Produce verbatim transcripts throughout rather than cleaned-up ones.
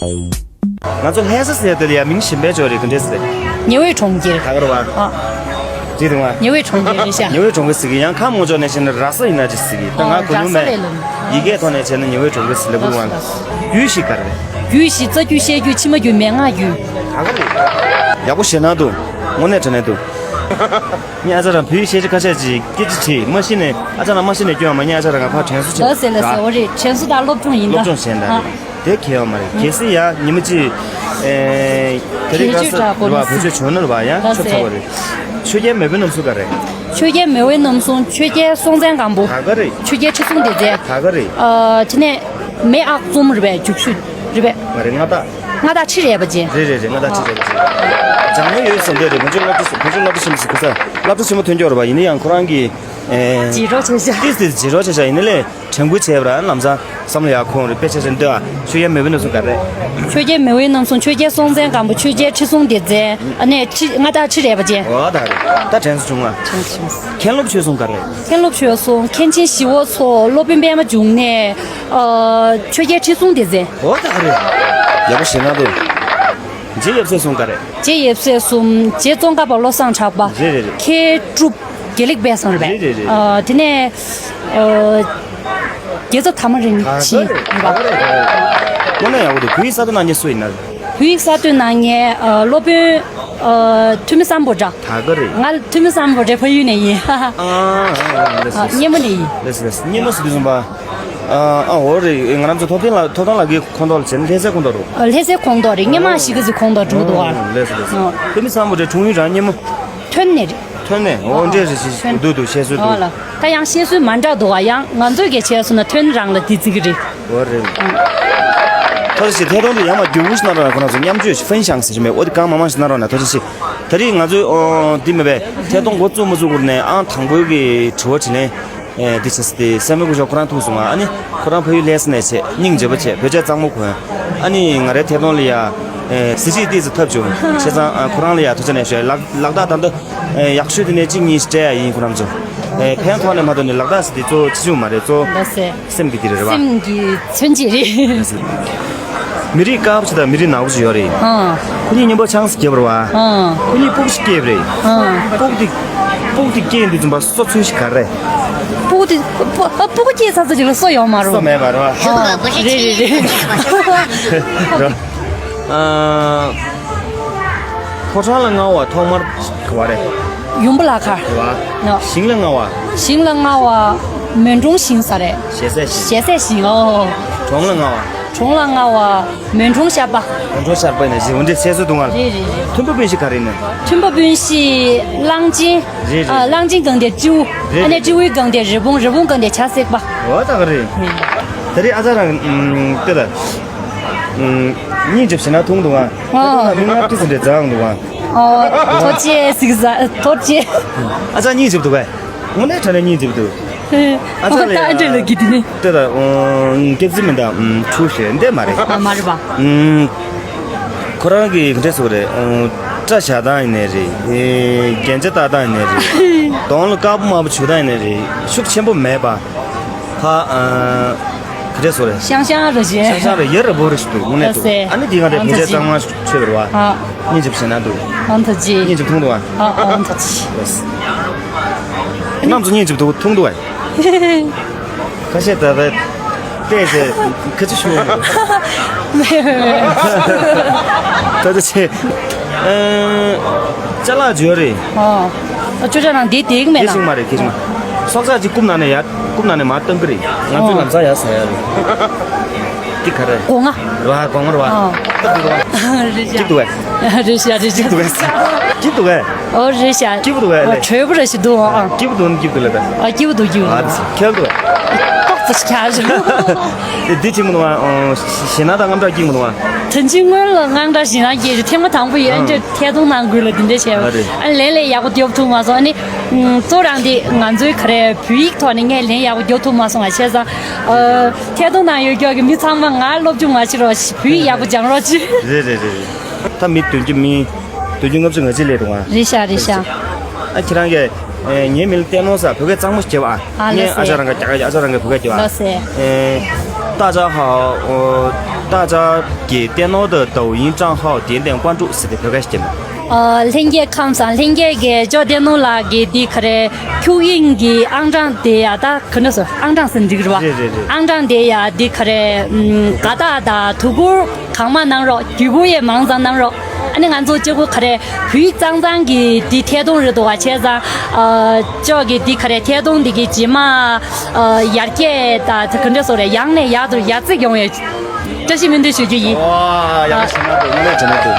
ང་ཚོ་ལྷ་ས་ཟེར་དེ་ལ་ཡ་མིང་གཞན་པ་ཅིག་ཡོད་རེད། ག་འདྲས་ཟེར། ཉི་འོད་གྲོང་ཁྱེར། ད་ག་རེད་བ། ཨ། རེད་འདུག་བ། ཉི་འོད་གྲོང་ཁྱེར་རེད་ཤག་ཉི་འོད་གྲོང་ཁྱེར་ཟེར་གི། ཡང་ཁམས་ངོ་ཅོག་ནས་བྱས་ན་ར་ས་ཡིན་ན་ཅིག་ཟེར་གི། ད་ང་གོ་མྱོང་མེད། ཡི་གེའི་ཐོག་ནས་བྱས་ན་ཉི་འོད་གྲོང་ཁྱེར་ཟེར་ལབ་དགོས་བ། རྒྱུད་བཞི་ག་རེད། རྒྱུད་བཞི། རྩ་རྒྱུད། བཤད་རྒྱུད། ཕྱི་མ་རྒྱུད། མན་ངག་རྒྱུད། ད་ག་རེད། ཡག་པོ་ཞེད་སྣང་འདུག་དངོས་གནས་དྲང་གནས་འདུག་ངས་ཨ་ཅག་རང་བོད་ཡིག་ཤེས་བྱ་ཁ་ཤས་ཅིག་སྐད་ཆ་དྲིས། མ་གཞི་ནས་ཨ་ཅག་རང་མ་གཞི་ནས་སྐྱོན་ཡོད་མ་རེད། ངས་ཨ་ཅག་རང་ང་ཕར་དྲན་གསོ་བྱེད། ལགས་སེ་ལགས་སེ། འོ་རེད། དྲན་གསོ་དང་སློབ་སྦྱོང་ཡིན་ད། སློབ་སྦྱོང་བྱས་ན་རེད། དེ་གལ་ཡོད་མ་རེད། གལ་སྲིད་ཡང་ཉི་མ་གཅིག་ཨེ། དེ་རིང་ཁ་ས་རེད་བ། བོད་ཆོས་བྱུང་ན་རེད་བ། ཡང་ཆོབ་ཚ་བ་རེད། ཆོས་རྒྱལ་མེས་དབོན་རྣམ་གསུམ་ག་རེད། ཆོས་རྒྱལ་མེས་དབོན་རྣམ་གསུམ། ཆོས་རྒྱལ་སྲོང་བཙན་སྒམ་པོ། ད་ག་རེད། ཆོས་རྒྱལ་ཁྲི་སྲོང་ལྡེ་བཙན། ད་ག་རེད། ཨ། དེ་ནས་མེས་ཨག་གཙོ་མོ་རེད་པས། རྒྱུག་ཤུལ་རེད་པས། མ་རེད། མངའ་བདག་མངའ་བདག་ཁྲི་རལ་པ་ཅན། རེད་རེད་རེད། མངའ་བདག་ཁྲི་རལ་པ་ཅན། སྦྱང་ཡོན་ཡོད་བསམ་གྱི་རེད། བོད་ཆོས་སློབ་གྲྭ། བོད་ཆོས་སློབ་གྲྭ་ཆེན་མོ་ཟེར་གི་ས། སློབ་གྲྭ་ཆེན་མོ་ཐོན་ཀྱི་ཡོད་རེད་པ། ཡིན་ན་ཡང་ཁོ་རང་གིས་ཨེ། བརྗེད་རོགས་བྱས་ཤག་ཏིས་ཏིས་བརྗེད་རོགས་བྱས་ཤག་ཡིན་ན་ལས་དྲན་སྐུལ་བྱས་པ་ར། ལམ་སང་བསམ་བློ་ཡག་ཁོང་རེད། དཔེ་ཆ་ཆེན་འདི་ཨ། ཆོས་རྒྱལ་མེས་དབོན་རྣམ་གསུམ་ག་རེད། ཆོས་རྒྱལ་མེས་དབོན་རྣམ་གསུམ། ཆོས་རྒྱལ་སྲོང་བཙན་སྒམ་པོ། ཆོས་རྒྱལ་ཁྲི་སྲོང་ལྡེ་བཙན། ཨ་ནས་ཁྲི། མངའ་བདག་ཁྲི་རལ་པ་ཅན། འོ་ད་རེད། ད་དྲན་གསོ་བྱུང་ང་། དྲན་གསོ་བྱུང་། མཁན་སློབ་ཆོས་གསུམ་ག་རེད། མཁན་སློབ་ཆོས་གསུམ། མཁན་ཆེན་ཞི་བ་འཚོ། སློབ་དཔོན་པདྨ་འབྱུང་གནས། ཨ། ཆོས་རྒྱལ་ཁྲི་སྲོང་ལྡེ་བཙན། འོ་ད་ག་རེད། ཡག་པོ་ཞེད་སྣང་འདུག་རྗེ་ཡབ་སྲས་གསུམ་ག་རེད། རྗེ་ཡབ་སྲས་གསུམ། རྗེ་ཙོང་ཁ་པ་བློ་བཟང་གྲགས་པ། རེད་རེད་རེད། མཁས་གྲུབ་དགེ་ལེགས་དཔལ་བཟང་རེད་པས། རེད་རེད་རེད། ཨ། དེ་ནས། ཨ། རྒྱལ་ཚབ་དར་མ་རིན་ཆེན་རེད་པ། དངོས་གནས་ཡག་པོ་འདུག་བོད་ཡིག་གསར་གཏོད་གནང་མཁན་སུ་ཡིན་ན། བོད་ཡིག་གསར་གཏོད་གནང་མཁན། ཨ། སློབ་དཔོན། ཨ། ཐུ་མི་སམ་བྷོ་ཊ། ད་ག་རེད། ང་ཐུ་མི་སམ་བྷོ་ཊའི་ཕ་ཡུལ་ནས་ཡིན། ཨ། ཨ། ལགས་སོ། ཨ། སྙེ་མོ་ནས་ཡིན། ལགས་སོ་ལགས་སོ། སྙེ་མོ་ཟེར་དུས་ཙམ་པ། ཨ། ཨ། འོ་རེད། ང་རང་ཚོ་ཐོབ་ཐང་ལ། ཐོབ་ཐང་ལགས་ཀྱི་ཁོངས་གཏོགས་ལ་བྱས་ན་ལྷ་སའི་ཁོངས་གཏོགས་རེད། ཨ། ལྷ་སའི་ཁོངས་གཏོགས་རེད། སྙེ་མ་ཞིག་གི་ཁོངས་གཏོགས་འགྲོ་གི་འདུག་ཨ། ལགས་སོ་ལགས་སོ། ཨ། ཐུ་མི་སམ་བྷོ་ཊའི་འཁྲུངས་ཡུལ་རང་སྙེ་མོ། ཐོན་ནས་རེད། ཐོན་ནས། འོ། འདྲ་རེད། ཞེས་འདུག་འདུག་བཤད་སྲོལ་འདུག་ཨ་ལ། ད་ཡང་བཤད་སྲོལ་མ་འདྲ་འདུག་ཨ། ཡང་ང་ཚོས་གལ་ཆེ་སོང་ན་ཐོན་རང་ལ་དེ་བརྩི་གི་རེད། འོ་རེད། ཐོ་ཅི་ཞིག་ཐད་གཏོང་དུ་ཡང་མ་རྒྱུག་ཞིག་གནང་རོགས་གནང་། ཁོ་རང་ཚོ་མཉམ་སྤྱོད་ཕན་ཞང་ཟེར་གྱི་མེད། འོ་དེ་གང་མང་མང་ཞིག་གནང་རོགས་གནང་། ཐོ་ཅི་ཞིག་ད་རེས་ང་ཚོས། ཨོ། འདི་མེད་པས། ཐད་གཏོང་འགོ་བཙུགས་མ་བཙུགས་སྐོར་ནས་ཨང་དང་པོའི་གི་དྲི་བ་དྲིས་ལན། ཨེ། འདི་བྱས་ཏེ་སྲས་མོ་སྐུ་ཞབས་ཁོ་རང་ཐུག་སོང་ང་། ཨ་ནི་ཁོ་རང་ཕ་ཡུལ་ལྷ་ས་ནས་བྱས། སྙིང་རྗེ་པོ་བྱས། བོད་ཆས་གཙང་མ་གོན། ཨ་ནི་ང་རའི་ཐད་གཏོང་ལ་ཡ། ཨེ། གཟི་བརྗིད་ཏོག་ཙམ་ཐོབ་བྱུང་། བྱས་ཙང་། ཨ། ཁོ་རང་ལ་ཡ་ཐུགས་རྗེ་ཆེ་ཞུ། ལག་ལག་རྟགས་ད་ལྟ། ཨེ། ཡག་ཤོས་དེ་ནས་གཅིག་གཉིས་ཤིག་སྤྲད་ཡ་ཡིན། ཁོ་རང་ཚོ། ཨེ། ཕན་ཐོགས་ནས་མ་གཏོགས་ནས་ལག་རྟགས་ཟེར་དེ་གཙོ་བོ་ཆེ་ཆུང་མ་རེད། གཙོ་བོ། ལགས་སེ། སེམས་ཀྱི་དེ་རེད་བ། སེམས་ཀྱི་མཚོན་བྱེད་རེད། མི་རིགས་དཀར་པོ་ཞིག་དང་མི་རིགས་ནག་པོ་ཞིག་ཡོད་རེད། ཨ། ཁོ་གཉིས་མཉམ་པོ་ཆང་ས་བརྒྱབ་པ་རེད་བ། ཨ། ཁོ་གཉིས་སྤུ་གུ་ཞིག་སྐྱེས་པ་རེད། ཨ། སྤུ་གུ་དེ། སྤུ་གུ་དེ་སྐྱེས་དུས་ཙམ་པ་སོ་ཚོད་ཞིག་ག་རེ་རེད། སྤུ་གུ་དེ། སྤུ་སྤུ་གུ་སྐྱེས་ཚར་ཚར་ཅིག་ལ་སོ་ཡོད་མ་རེད། སོ་མེད་པ་རེད་བ། ཨ། རེད་རེད་རེད། ཨ། ཕོ་བྲང་ལ་མངའ་བ་ཐོག་མར་ག་བ་རེད། ཡུམ་བུ་བླ་མཁར། རེད་བ། ཨ། ཞིང་ལ་མངའ་བ། ཞིང་ལ་མངའ་བ་མོན་གྲོང་ཞིང་ས་རེད། ཞེ་སའི་ཞིང་། ཞེ་སའི་ཞིང་། ཨོ། གྲོང་ལ་མངའ་བ། གྲོང་ལ་མངའ་བ་མོན་གྲོང་ཤར་པ། མོན་གྲོང་ཤར་པ་ཡིན་ན་རེད། འོ་འདྲའི་ཚད་སྲོལ་འདུག་ང་། རེད་རེད་རེད། མཐུན་པ་སྤུན་བཞི་ག་རེ་ཡིན་ན། མཐུན་པ་སྤུན་བཞི་གླང་ཆེན། རེད་རེད། ཨ། གླང་ཆེན་སྒང་དེ་སྤྲེའུ། རེད་ཨ་ནི་རེད། སྤྲེའུའི་སྒང་དེ་རི་བོང་། རི་བོང་སྒང་དེ་བྱ་སྲེག་པ། འོ་ད་ག་རེད། རེད། ད་རེས་ཨ་ཅག་རང་། ཨམ། དེ་ལ། ཨམ། སྙིང་རྗེ་པོ་ཞེད་སྣང་ཐུང་འདུག་ཨ། ཨོ། མི་ང་ཏི་སི་འདྲ་མཛའ་འདུག་ཨ། ཨོ། ཐུགས་རྗེ་གཟིགས་ས། ཐུགས་རྗེ། ཨ་ཅག་སྙིང་རྗེ་པོ་འདུག་གས། དངོས་གནས་དྲང་གནས་སྙིང་རྗེ་པོ་འདུག་ཨ་ཅག་ལ་ཡ། ཨ་འདྲ་ལ་གི་དེ་ནི། དེ་ལ། ཨོ། སྐྱག་རྫུན་མིན་ད། ཨམ། ཁྲུས་ཞེས་འདྲ་མ་རེད། ཨ། མ་རེད་པ། ཨམ། ཁོ་རང་གི་ག་འདྲ་ཟེར་དགོས་རེད། ཨོ། སྐྲ་བཞར་སྟངས་ཡིན་ནའི་རེད། ཨེ། རྒྱན་ཆ་བཏགས་སྟངས་ཡིན་ནའི་རེད། གདོང་ལ་དཀར་པོ་དམར་པོ་བྱུག་སྟངས་ཡིན་ནའི་རེད། ཤུགས་ཆེན་པོ་མེད་པ། ཕ། ཨ། ག་འདྲ་ཟེར་དགོས་རེད། ཤང་ཤང་རེད་ཤག་ཤང་ཤང་རེད། ཡ་རབས་པོ་རེད་ཞིག་འདུག་དངོས་གནས་འདུག་ཨ་ནི་འདི་ག་འདྲ་བོད་ཆས་གཙང་མ་ཞིག་མཆོད་པ་རེད་བ། ཨ། སྙིང་རྗེ་པོ་ཞེད་སྣང་འདུག་ཨང་ཐུགས་རྗེ། སྙིང་རྗེ་པོ་ཐུང་འདུག་ཨ། ཨ། ཨང་ཐུགས་རྗེ། ལགས། ཁྱེད་རྣམ་ཚོ་སྙིང་རྗེ་པོ་ཐུང་འདུག་ཨ། ཁ་ཤས་ད་ལྟ་བལྟས་ཚེ་ཁ་ཆུ་ཤོར་འདུག་མེད་མེད་མེད། ད་ལྟ་ཆེ། ཨ། ཅ་ལག་བརྗོད་རེད། ཨ། ཅོ་ཅོ་ནང་འདི་དེ་གི་མེད་ན། དེ་ཞིག་མ་རེད། དེ་ཞིག་མ། སྲོག་ཆགས་ཅིག་རྐུབ་ནང་ནས་ཡར། རྐུབ་ནང་ནས་མར་བཏང་གི་རེད། ང་ཚོའི་ཨོ། ལམ་སང་ཡར་ཟ་ཡ་རེད། འདི་ག་རེ། སྒོ་ང་། རེད་བ། སྒོ་ང་རེད་བ། ཨོ། སྟབས་བདེ་འདུག་བ། རེད་ཤག་སྐྱིད་འདུག་གས། རེད་ཤག་རེད་ཤག་སྐྱིད་འདུག་གས། སྐྱིད་འདུག་གས། ཨོ། རེད་ཤག་སྐྱིད་པོ་འདུག་གས། ཨོ། ལས། བྲོས་པོ་རེ་ཞིག་འདུག་ཨོ། སྐྱིད་པོ་འདུག་སྐྱིད་པོ་འདུག་ལས་ད། ཨ། སྐྱིད་པོ་འདུག་སྐྱིད་པོ་ཨ། འདུག་ཁྱེད་འདུག་གས། ཏོག་ཙམ་ཞིག་ཁྱག་རེད། དེ་འདི་ཅིག་མི་འདུག་བ། ཨོ། ཞེད་སྣང་དང་དངངས་སྐྲག་སྐྱིད་མི་འདུག་བ། ད་ཅི་སྔོན་ལ་དངངས་སྐྲག་ཞེད་སྣང་སྐྱེས་རེད། ཐེངས་མ་དང་པོ་ཡིན། ཨ། འདྲ་ཐད་གཏོང་གནང་དགོས་ལ་འདི་འདྲ་བྱས་པ། ཨ། རེད། ཨ། ལན་ལས་ཡག་པོ་རྒྱོབ་ཐུབ་མ་སོང་། ཨ་ནི། ཨུམ། གཙོ་རང་དེ་ང་ཚོའི་ག་རེ་བོད་ཡིག་ཐོག་ནས་ངས་ལན་ཡག་པོ་རྒྱོབ་ཐུབ་མ་སོང་། ང་བྱས་ཙང་། ཨ། ཐད་གཏོང་ནང་ཡོད་ཀྱོག་གི་མི་ཚང་མ་ང་སློབ་སྦྱོང་མ་བྱེད་རོགས། བོད་ཡིག་ཡག་པོ་སྦྱང་རོགས་གྱིས། རེད་རེད་རེད་རེད། ད་མི་བདུན་ཅུ། མི་བདུན་ཅུ་ལྔ་བཅུ་ང་གཅིག་སླེབས་འདུག་ང་། རེད་ཤག་རེད་ཤག་ཨ། ཁྱེད་རང་གིས། ཨེ། ངའི་མིང་ལ་བསྟན་ནོ་ཟེར། བོད་སྐད་གཙང་མ་ཞིག་བརྒྱབ་ཨ། ཨ། ངས་ལགས་སེ། ཨ་ཅག་རང་ག་རྒྱ་གར། ཨ་ཅག་རང་གིས་བོད་སྐད་བརྒྱབ་ཨ། ལགས་སེ། ཨེ། 大家好，我大家给电脑的抖音账号点点关注，是的，不该写的。 ཨ། ལྷན་རྒྱས་ཁམས་བཟང་། ལྷན་རྒྱས་ཀྱིས་ཅོ་ཏེ་ནོ་ལགས་ཀྱི་འདི་ག་རེ། ཁྱུག་དབྱིངས་ཀྱི་ཨང་གྲངས་དེ་ཡ་ད་ག་འདྲ་སོ། ཨང་གྲངས་ཟེར་འགྲིག་རེད་པ། རེད་རེད་རེད། ཨང་གྲངས་དེ་ཡ་འདི་ག་རེ། ཨམ། དགའ་རྟགས་དང་དོ་ཁུར་གང་མང་གནང་རོགས། བརྒྱུད་སྐུར་ཡས་མང་ཙམ་གནང་རོགས། ཨ་ནི་ང་ཚོ་གཅིག་པོ་ག་རེ། བོད་ཡིག་གཙང་གཙང་གི་འདི་ཐད་གཏོང་རེད་འདུག་པ། བྱས་ཙང་། ཨ། ཅོ་གི་འདི་ག་རེ། ཐད་གཏོང་འདི་གི་རྗེས་མ། ཨ། ཡར་རྒྱས་དང་ག་འདྲ་སོ་རེད། ཡང་ནས་ཡར་དུ་ཡར་རྩེ་ཡོང་བའི་བཀྲ་ཤིས་སྨོན་འདུན་ཞུ་རྒྱུ་ཡིན། ཨོ། ཡག་པོ་ཞེ་དྲག་འདུག་དངོས་གནས་དྲན་ན་འདུག་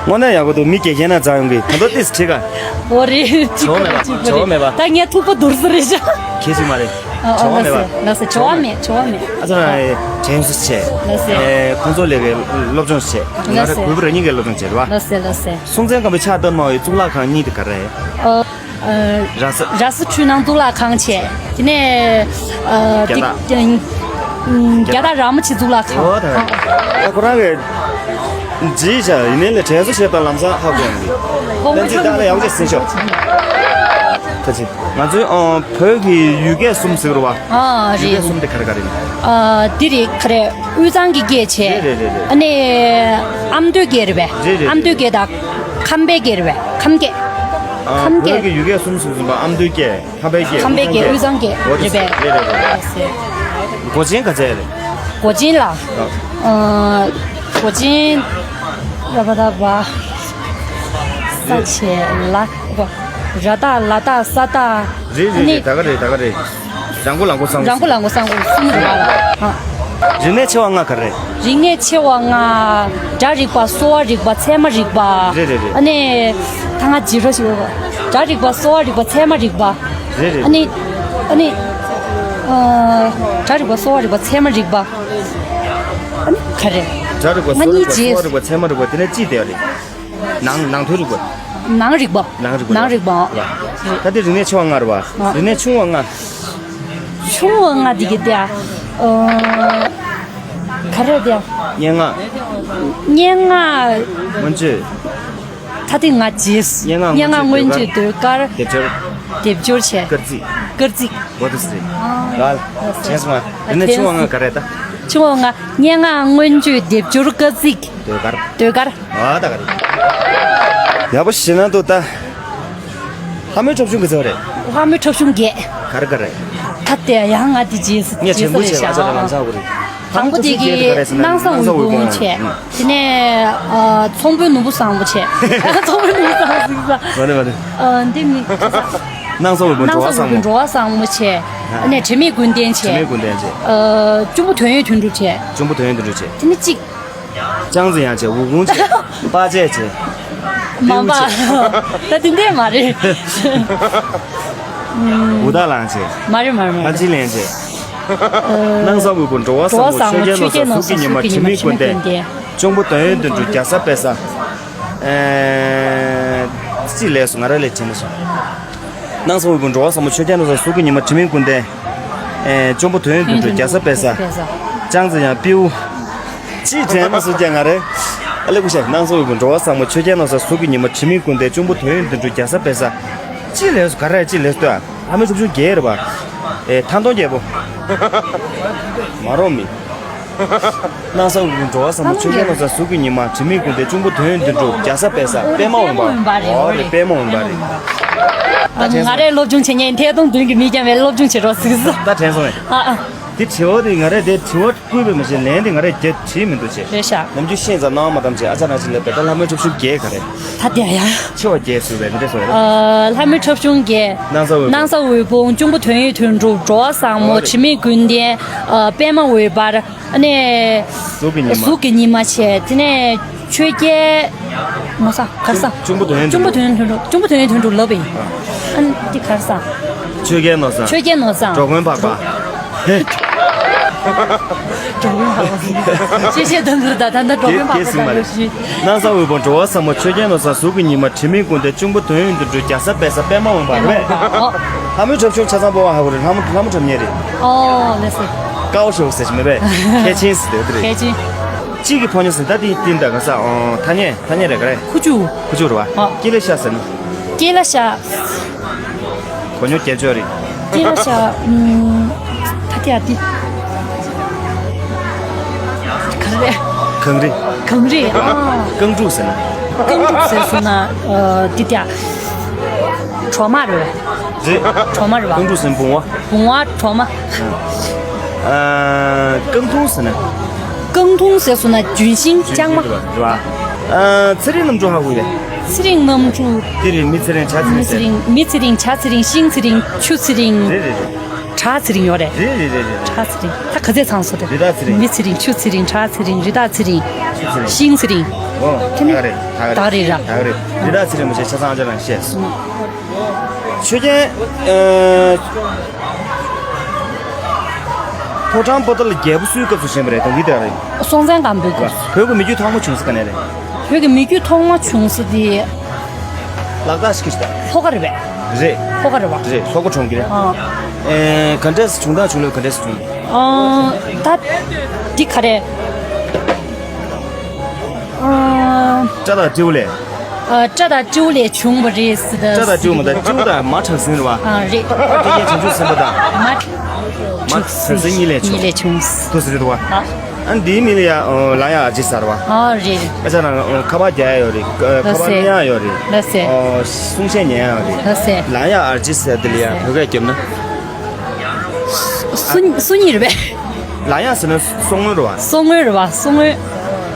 དངོས་གནས་ཡག་པོ་འདུག་མི་དགེ་རྒན་ན་འཛའ་ཡོང་གི་ད་དོ་ཏིས་ཁྲིད་ག་ཨོ་རེད། བྱེད་པོ་མེད་པ། བྱེད་པོ་མེད་པ། ད་ངས་ཐུག་པ་འདུག་ས་རེད་ཤག་ཁྱེད་ཅིག་མ་རེད། ཨ། ཨ། བྱེད་པོ་མེད་པ། ལགས་སེ། ལགས་སེ། བྱེད་པོ་མེད། བྱེད་པོ་མེད། ཨ་ཙི་ན་དྲན་གསོ་བྱས། ལགས་སེ། ཨེ། ཁོང་ཚོ་ལས་ཀའི་སློབ་སྦྱོང་བྱས། ང་རེ་ལགས་སེ། གུས་པ་རང་ཉིད་ཀྱི་སློབ་སྦྱོང་བྱས་རེད་པ། ལགས་སེ། ལགས་སེ། སྲོང་བཙན་སྒམ་པོའི་ཕྱག་བཏབ་མ་བའི་གཙུག་ལག་ཁང་གཉིས་དེ་ག་རེ། ཨ། ཨ། ར་ས། ར་ས་འཕྲུལ་སྣང་གཙུག་ལག་ཁང་བྱས། དེ་ནས། ཨ། རྒྱ་སྟག་རྒྱ་སྟག་ར་མོ་ཆེ་གཙུག་ལག་ཁང་། ཨོ་ད། ཨ། ཁོ་རང་གི་ཇི་ཆ་ཡིན་ནའི་ལས་དྲན་གསོ་བྱས་དང་ལམ་སང་ཧ་གོ་ཡོང་གི་ཨོ་ལན་ཚིག་ཏག་ལ་ཡག་ཅིག་ཟིན་ཤོག་ད་ཅི་ང་ཚོའི། ཨ། བོད་ཀྱི་ཡུལ་སྐད་གསུམ་ཟེར་བ། ཨ། ཡུལ་སྐད་རེད། གསུམ་དེ་ག་རེ་ག་རེ་ཡིན། ཨ། འདི་རེད། ག་རེ། དབུས་གཙང་གི་སྐད་བྱས། རེད་རེད་རེད་རེད། ཨ་ནི་ཨ་མདོའི་སྐད་རེད་པས། རེད་རེད། ཨ་མདོའི་སྐད་དང་ཁམས་པའི་སྐད་རེད་པས། ཁམས་སྐད། ཨ། ཁམས་སྐད། བོད་ཀྱི་ཡུལ་སྐད་གསུམ་ཟེར་བ། ཨ་མདོའི་སྐད། ཁམས་པའི་སྐད། ཁམས་པའི་སྐད། དབུས་གཙང་སྐད། འོ་རེད་པས། རེད་རེད་རེད། སྒོ་ཆེན་ག་ཚད་རེད། སྒོ་ཆེན་ལ། ཨ། སྒོ་ཆེན། ར་བ་ད་བ། ས་ཆེ་ལ། ར་ད་ལ་ད་ས་ད། རེད་རེད་རེད། ནི། ད་ག་རེད། ད་ག་རེད། ར་མགོ་ལ་མགོ་ས་མགོ། ར་མགོ་ལ་མགོ་ས་མགོ་གསུམ་རེད་པ། ཨ། རིག་གནས་ཆེ་བ་ལྔ་ག་རེ། རིག་གནས་ཆེ་བ་ལྔ། སྒྲ་རིག་པ། གསོ་བ་རིག་པ། ཚད་མ་རིག་པ། རེད་རེད་རེད། ཨ་ནི། ད་ང་བརྗེད་འགྲོ་ཞིག་ཡོད་པ། སྒྲ་རིག་པ། གསོ་བ་རིག་པ། ཚད་མ་རིག་པ། རེད་རེད། ཨ་ནི། ཨ་ནི། ཨ། སྒྲ་རིག་པ། གསོ་བ་རིག་པ། ཚད་མ་རིག་པ། ཨ་ནི་ག་རེ། སྒྲ་རིག་པ། ང་གཉིས་བརྗེད། གསོ་བ་རིག་པ། ཚད་མ་རིག་པ། དེ་ནས་ཅི་བསྡད་ཡོད་རེད། ནང་། ནང་དོན་རིག་པ། ནང་རིག་པ། ནང་རིག་པ། ནང་རིག་པ། ད་དེ་རིག་གནས་ཆེ་བ་ལྔ་རེད་པ། ཨ། རིག་གནས་ཆུང་བ་ལྔ། ཆུང་བ་ལྔ་དེ་གི་དེ། ཨ། ག་རེ་དེ། སྙན་ངག་སྙན་ངག་སྔོན་བརྗོད། ད་དེ་ང་བརྗེད། སྙན་ངག་སྙན་ངག་སྔོན་བརྗོད། ཟློས་གར། སྡེབ་སྦྱོར། སྡེབ་སྦྱོར་བྱས། སྐར་རྩིས། སྐར་རྩིས། འོ་དེ་སྲིད། ཨ། ལ། དྲན་སོང་ང་། རིག་གནས་ཆུང་བ་ལྔ་ག་རེ་ད། ཆུང་བ་ལྔ། སྙན་ངག་སྔོན་བརྗོད། སྡེབ་སྦྱོར། སྐར་རྩིས། ཟློས་གར། ཟློས་གར། ཨ། ད་ག་རེ། ཡག་པོ་ཞེ་དྲག་འདུག་ད། ལྷ་མོའི་ཁྲབ་ཆུང་གི་ཚོ་རེད། ལྷ་མོའི་ཁྲབ་ཆུང་བརྒྱད། ག་རེ་ག་རེ། ད་ལྟ་ཡང་ང་དེ་རྗེས་སུ། ངས་རྗེས་སུ་དྲན་པོ་རེད་བྱས། ཤག་ང་ཚོ་ལ་ལམ་སང་བུ་རེད། དང་པོ་དེ་གི་སྣང་བཟང་འོད་འབུམ་བྱས། དེ་ནས། ཨ། ཚོང་དཔོན་ནོར་བུ་བཟང་པོ་བྱས། ཚོང་དཔོན་ནོར་བུ་བཟང་པོ་ཟེར་ས། མ་རེད་མ་རེད། ཨ། འདི་མི། སྣང་བཟང་འོད་འབུམ་འགྲོ་བ་བཟང་མོ། འགྲོ་བ་བཟང་མོ་བྱས། ཨ་ནས་དྲི་མེད་ཀུན་ལྡན་བྱས། དྲི་མེད་ཀུན་ལྡན་བྱས། ཨ། གཅུང་པོ་དོན་ཡོད་དོན་གྲུབ་བྱས། གཅུང་པོ་དོན་ཡོད་དོན་གྲུབ་བྱས། དེ་ནས་གཅིག་ཅང་ཙེ་ཡང་བྱས། འུ་གུང་བྱས། པ་ཅས་བྱས། མ་པ། ད་དེ་འདྲས་མ་རེད། འུ་ཐག་ལང་བྱས། མ་རེད་མ་རེད་མ་རེད། ལྷ་ཆེན་ལེན་བྱས། སྣང་བ་འོད་འབུམ་འགྲོ་བ་བཟང་མོ། ཆོས་རྒྱལ་མནོ་བསམ་གཟུགས་ཀྱི་ཉི་མ། དྲི་མེད་ཀུན་ལྡན། གཅུང་པོ་དོན་ཡོད་དོན་གྲུབ། རྒྱ་བཟའ་དཔལ་བཟའ། ཨེ། ཅི་ལས་སུ་ང་ར་ལས་བྱེད་ནས་སོང་། སྣང་བ་འོད་འབུམ་འགྲོ་བ་བཟང་མོ། ཆོས་རྒྱལ་མནོ་བསམ་གཟུགས་ཀྱི་ཉི་མ། དྲི་མེད་ཀུན་ལྡན། ཨེ། གཅུང་པོ་དོན་ཡོད་དོན་གྲུབ། རྒྱ་བཟའ་དཔལ་བཟའ། ཅང་ཙེ་ཡང་པིའུ། ཅི་དྲན་མ་སོང་ཀྱང་ང་རེ། ཨ་ལེ་ཀུ་ཤ། སྣང་བ་འོད་འབུམ་འགྲོ་བ་བཟང་མོ། ཆོས་རྒྱལ་མནོ་བསམ་གཟུགས་ཀྱི་ཉི་མ། དྲི་མེད་ཀུན་ལྡན། གཅུང་པོ་དོན་ཡོད་དོན་གྲུབ། རྒྱ་བཟའ་དཔལ་བཟའ། ཅི་ལས་སུ་ག་རེ་ཅི་ལས་སུ་ལྟོས། ལྷ་མོའི་ཁྲབ་ཆུང་བརྒྱད་རེད་པ། ཨེ། ཐང་སྟོང་རྒྱལ་པོ། མ་རོ་མི། སྣང་བ་འོད་འབུམ་འགྲོ་བ་བཟང་མོ། ཆོས་རྒྱལ་མནོ་བསམ་གཟུགས་ཀྱི་ཉི་མ། དྲི་མེད་ཀུན་ལྡན། གཅུང་པོ་དོན་ཡོད་དོན་གྲུབ། རྒྱ་བཟའ་དཔལ་བཟའ། པད་མ་འོད་འབར། འོད་འབར་རེད། འོ་རེད། པད་མ་འོད་འབར་རེད། ད་དྲན་སོང་། ང་རའི་སློབ་སྦྱོང་བྱེད་མཁན་ཐད་གཏོང་མདུན་གྱི་མི་རྐྱང་བའི་སློབ་སྦྱོང་བྱེད་རོགས་ཟིག་ཟིག་ད་དྲན་སོང་ངས། ཨ་ཨ། འདི་དྲི་བ་དེ་ང་རས་དེ་དྲི་བ་བསྐུལ་བས་མ་གཞི་ལན་དེ་ང་རས་བརྒྱབ་བྲིས་མི་འདུག་ཅེས། རེད་ཤག་ནམ་རྒྱུན་ཤེས་ཙང་སྣང་བ་མ་བསྡམས་ཅེས། ཨ་ཅག་རང་ཅིག་ལ་བེ་ད་ལྷ་མོའི་ཁྲབ་ཆུང་བརྒྱད་ག་རེད། ད་དེ་ཡ། ཆེ་བ་བརྒྱད་ཟེར་བས་འདི་འདྲ་སོང་རེད། ཨ། ལྷ་མོའི་ཁྲབ་ཆུང་བརྒྱད། སྣང་བ་འོད་འབུམ། སྣང་བ་འོད་འབུམ། གཅུང་པོ་དོན་ཡོད་དོན་གྲུབ། འགྲོ་བ་བཟང་མོ། ཨོ་རེད། དྲི་མེད་ཀུན་ལྡན། ཨ། པད་མ་འོད་འབར། ཨ་ནས། གཟུགས་ཀྱི་ཉི་མ། གཟུགས་ཀྱི་ཉི་མ་བྱས། དེ་ནས་ཆོས་རྒྱལ། མོ་ས་གར་ས། གཅུང་པོ་དོན་ཡོད་དོན་གྲུབ། གཅུང་པོ་དོན་ཡོད་དོན་གྲུབ་ལབ་པ་ཡིན། ཨ་ནི་འདི་གར་ས། ཆོས་རྒྱལ་མནོ་བསམ། ཆོས་རྒྱལ་མནོ་བསམ། འགྲོ་མགོན་འཕགས་པ། འགྲོ་མགོན་འཕགས་པ། ཤེས་ཤེས་དང་འདུག་ད་ད་ལྟ་འགྲོ་མགོན་འཕགས་པ་ད་ལོ་ཤི། སྣང་བ་འོད་འབུམ། འགྲོ་བ་བཟང་མོ། ཆོས་རྒྱལ་མནོ་བསམ། གཟུགས་ཀྱི་ཉི་མ། དྲི་མེད་ཀུན་ལྡན། གཅུང་པོ་དོན་ཡོད་དོན་གྲུབ། རྒྱ་བཟའ་དཔལ་བཟའ། པད་མ་འོད་འབར་རེད། ཨོ། ལྷ་མོའི་ཁྲབ་ཆུང་ཆ་ཚང་པོ་བ་ཧ་གོ་རེད། ལྷ་མོ་ལྷ་མོ་ཁྲབ་གཉེར་རེད། ཨོ་ལགས་སོ། ཀའོ་ཤོག་ཟེར་གྱི་མེད་པས། ཁལ་ཆེན་ཟེར་དེ་རེད། ཁལ་ཆེན། གཅིག་གི་ཕོ་ཉ་ཟེར་ད་དེ་དེ་འདྲ་ག་ས། ཨོ། ཐ་སྙད་ཐ་སྙད་རེད་ག་རེད། ཁུ་བྱུག་ཁུ་བྱུག་རེད་བ། ཨོ། ཀི་ལ་ཤ་ཟེར་ན། ཀི་ལ་ཤ། གོ་ཉོ་རྒྱབ་ཆོག་རེད། ཀི་ལ་ཤ། ཨུམ། ད་དེ་ཡ་དེ། གངས་རི། གངས་རི། ཨ། རྐང་ཕྲུག་ཟེར་ན། རྐང་ཕྲུག་ཟེར་སོང་ན། ཨ། འདི་དེ། གྲོ་མ་རེད། རེད། གྲོ་མ་རེད་པ། རྐང་ཕྲུག་ཟེར་ན་བུང་བ། བུང་བ། གྲོ་མ། ཨ། རྐང་འཐུང་ཟེར་ན། རྐང་འཐུང་ཟེར་སོང་ན་ལྗོན་ཤིང་། ལྗོན་ཤིང་ལྕང་མ། རེད་པ། རེད་པ། ཨ། ཚེ་རིང་རྣམ་གྲོལ་ཧ་གོ་གི། ཚེ་རིང་རྣམ་གྲོལ། དེ་རེད། མི་ཚེ་རིང་། བྱ་ཚེ་མི་རིང་ཚེ་ཟེར། རིང་། མི་ཚེ་རིང་། བྱ་ཚེ་རིང་། ཤིང་ཚེ་རིང་། ཆུ་ཚེ་རིང་། རེད་རེད་རེད། བྲག་ཚེ་རིང་ཡོད་རེད། རེད་རེད་རེད་རེད། བྲག་ཚེ་རིང་། ད་ག་ཚད་ཚང་སོང་དེ། རི་དྭགས་ཚེ་རིང་། མི་ཚེ་རིང་། ཆུ་ཚེ་རིང་། བྲག་ཚེ་རིང་། རི་དྭགས་ཚེ་རིང་། ཆུ་ཚེ་རིང་། ཤིང་ཚེ་རིང་། ཨོ། དེ་ནི་ད་ག་རེད། ད་ག་རེད། ད་ག་རེད་ར། ད་ག་རེད། རི་དྭགས་ཚེ་རིང་མ་བྱས་ཆ་ཚང་ཨ་ཅག་རང་བཤད་སོང་། ཆོས་རྒྱལ། ཨ། ཕོ་བྲང་པོ་ཏཱ་ལ་རྒྱལ་པོ་སུའི་སྐབས་སུ་བཞེངས་པ་རེད། དོན་གྱི་དེ་རེད། སྲོང་བཙན་སྒམ་པོའི་སྐབས་སུ། བོད་ཀྱི་མི་རྒྱུད་ཐོག་མ་བྱུང་ས་ག་ནས་རེད། བོད་ཀྱི་མི་རྒྱུད་ཐོག་མ་བྱུང་ས་དེ། ལག་རྟགས་ཤིག་གི་ལྷོ་ཁ་རེད་པས། རེད། ལྷོ་ཁ་རེད་པ། རེད། ལྷོ་ཁ་གྲོང་ཁྱེར་རེད། ཨ། ཨེ། ག་འདྲས་བྱུང་སྟངས་བྱུང་ལོས་ག་འདྲས་བྱུང་། ཨ། ད་འདི་ག་རེད། ཨ། སྤྲ་དང་སྤྲེའུ་ལས། ཨ། སྤྲ་དང་སྤྲེའུ་ལས་བྱུང་བ་རེད་ཟེར། སྤྲ་དང་སྤྲེའུ་མ་དང་། སྤྲེའུ་དང་མ་གྲངས་ཟིན་རེད་པ། ཨ། རེད། ཨ། དེ་ཡས་བྱང་ཆུབ་སེམས་དཔའ་དང་། མ། མ་གྲངས་ཟིན་གཉིས་ལས་བྱུང་། གཉིས་ལས་བྱུང་། དུ་ཟེར་རེད་པ། ཨ། ཨ། འདིའི་མིང་ལ་ཡ། ཨོ། ལག་ཡ་ཨ་ཇི་ཟེར་བ། ཨ། རེད་རེད། ཨ་ཅག་རང་ཁ་པར་རྒྱག་ཡ་ཡོད་རེད། ཁ་པར་ལེན་ཡ་ཡོད་རེད། ལགས་སེ། ཨོ། གསུང་བཤད་ཉན་ཡ་ཡོད་རེད། ལགས་སེ། ལག་ཡ་ཨ་ཇི་ཟེར་དེ་ལ་ཡ་བོད་སྐད་རྒྱབ་ན། སུ་སུ་གཉིས་རེད་པས། ལག་ཡ་ཟེར་ན་སོ་སྔོན་རེད་པ། སོ་སྔོན་རེད་པ། སོ་སྔོན།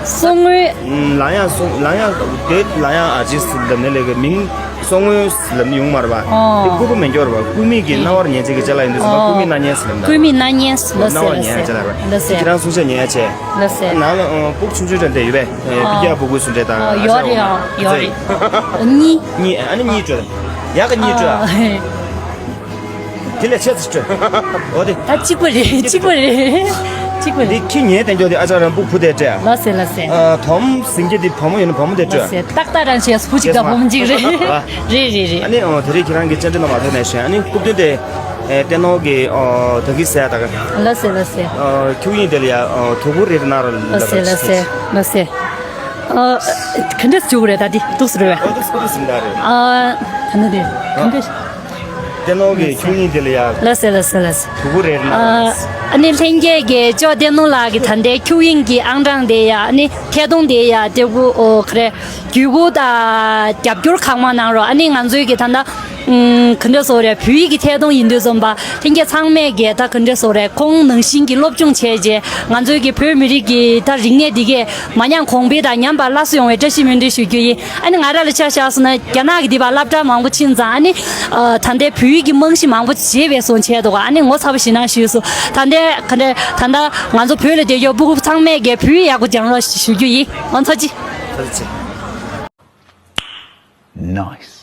སོ་སྔོན། ལག་ཡ་སོ། ལག་ཡ་དེ། ལག་ཡ་ཨ་ཇི་ཟེར་འདི་ནས་ལས་ཀའི་མིང་སོ་སྔོན་ལབ་ནི་ཡོང་མ་རེད་པ། ཨོ། དེ་ལྐུགས་པ་མེད་འགྱོ་རེད་པ། ལྐུགས་མེད་ཀྱི་རྣ་བར་ཉན་བྱེད་ཀྱི་ཅ་ལག་ཡིན་དུས་ཙམ་པ། ཨོ། ལྐུགས་མེད་རྣ་སྙན་ཟེར་ལབ་ན། ལྐུགས་མེད་རྣ་སྙན་ཟེར། ལགས་སེ། རྣ་བར་ལགས་སེ། ཉན་ཡ་ཅ་ལག་རེད། ལགས་སེ། ཁྱེད་རང་གསུང་བཤད་ཉན་ཡ་བྱས། ལགས་སེ། ནང་ལ། ཨོ། སྤུ་གུ་ཆུང་ཆུང་འདྲ་བསྡད་ཡོད་པས། ཨེ། ཨོ། ཕི་ཀྱ་སྤུ་གུ་སུ་འདྲ་དང་། ཨོ། ཨ་ཅག་ཡོད་རེད། ཨོ། ཡོད་རེད། གཉིས། གཉིས། ཨ་ནི་གཉིས་སྤྲོད། ཡག་ག་གཉིས་སྤྲོད། ཨ། དེ་ལས་ཆེ་ཙམ་སྤྲོད། འོ་དེ། ད་གཅིག་པ་རེད། གཅིག་པ་རེད། གཅིག་པ་རེད། འདི་ཁྱི་ཉལ་བསྡད་འགྱོ་དེ། ཨ་ཅག་རང་སྤུ་གུ་བུ་དེ་སྤྲད། ལགས་སེ། ལགས་སེ། ཨ། དོམ་སིང་གེ་འདི་བུ་མོ་ཡིན་ན་བུ་མོ་དེ་སྤྲོད། ལགས་སེ། ཏག་ཏག་རང་བྱས་བུ་གཅིག་དང་བུ་མོ་གཅིག་རེད། རེད་རེད་རེད། ཨ་ནི། ཨོ། དེ་རིང་ཁྱེད་རང་གི་བཅར་འདྲི་གནང་བ་ཐུགས་རྗེ་ཆེ། ཨ་ནི་རྐུབ་སྟོན་དེ། ཨེ། བསྟན་ནོར་གྱི། ཨོ། ད་གིན་ཟེར་ཡ་ད་ག། ལགས་སེ། ལགས་སེ། ཨོ། ཁྱུག་དབྱིངས་དེ་ལ་ཡ། ཨོ། དོ་ཁུར་རེ་གནང་རོགས། ལགས་སེ། ལགས་སེ། ལགས་སེ། ཨོ། ག་འདྲས་བྱུང་རེད། ད་འདི་འདུག་སེ་རེད་པས། ཨོ། འདུག་སེ་འདུག་སེ་འདུག་རེད། ཨ། ད་ནི་དེ་ག་འདྲས། བསྟན་ནོར་གྱི་ཁྱུག་དབྱིངས་དེ་ལ་ཡ། ལགས་སེ། ལགས་སེ། ལགས་སེ། དོ་ཁུར་རེ་གནང་རོགས། ཨ། ཨ་ནི་ལྷན་རྒྱས་ཀྱིས་ཅོག་བསྟན་ནོར་ལགས་ཀྱི་ད་ལྟའི་ཁྱུག་དབྱིངས་ཀྱི་ཨང་གྲངས་དེ་ཡ། ཨ་ནི་ཐད་གཏོང་དེ་ཡ། དེ་བུ། ཨོ། ག་རེ། བརྒྱུད་སྐུར་དང་རྒྱབ་སྐྱོར་གང་མང་གནང་རོགས། ཨ་ནི་ང་ཚོའི་གི་ད་ལྟ། ཨུམ། ག་འདྲ་ཟེར་དགོས་རེད། བོད་ཡིག་གི་ཐད་གཏོང་ཡིན་དུས་ཙམ་པ། ལྷན་རྒྱས་ཚང་མས་གི་ད་ག་འདྲ་ཟེར་དགོས་རེད། ཁོང་ནང་བཞིན་གྱི་སློབ་སྦྱོང་བྱས་རྗེས། ང་ཚོའི་གི་བོད་མི་རིགས་ཀྱི་ད་རིག་གནས་འདི་གས་མ་ཉམས་གོང་འཕེལ་དང་ཉམས་པ་སླར་གསོ་ཡོང་བའི་བཀྲ་ཤིས་སྨོན་འདུན་ཞུ་རྒྱུ་ཡིན། ཨ་ནི་ང་རང་ལ་ཆ་བཞག་སོང་ན། རྒྱ་ནག་གི་འདི་པར་སློབ་གྲྭ་མང་པོ་ཕྱིན་ཙང་། ཨ་ནི། ཨ། ད་ལྟའི་བོད་ཡིག་གི་རྨང་གཞི་མང་པོ་བརྗེ་བའི་བཟོ་བྱས་འདུག་ཨ་ནི་ངོ་ཚ་པོ་ཞེད་སྣང་ཞུས་སོང་། ད་ལྟའི་ག་འདྲ། ད་ལྟ་ང་ཚོ་བོད་ལ་བསྡད་ཡོད་སྤུ་གུ་ཚང་མས་གི་བོད་ཡིག་ཡག་པོ་སྦྱང་རོགས་ཞུ་རྒྱུ་ཡིན། ཨོ། ཐུགས་རྗེ་ཆེ། Nice.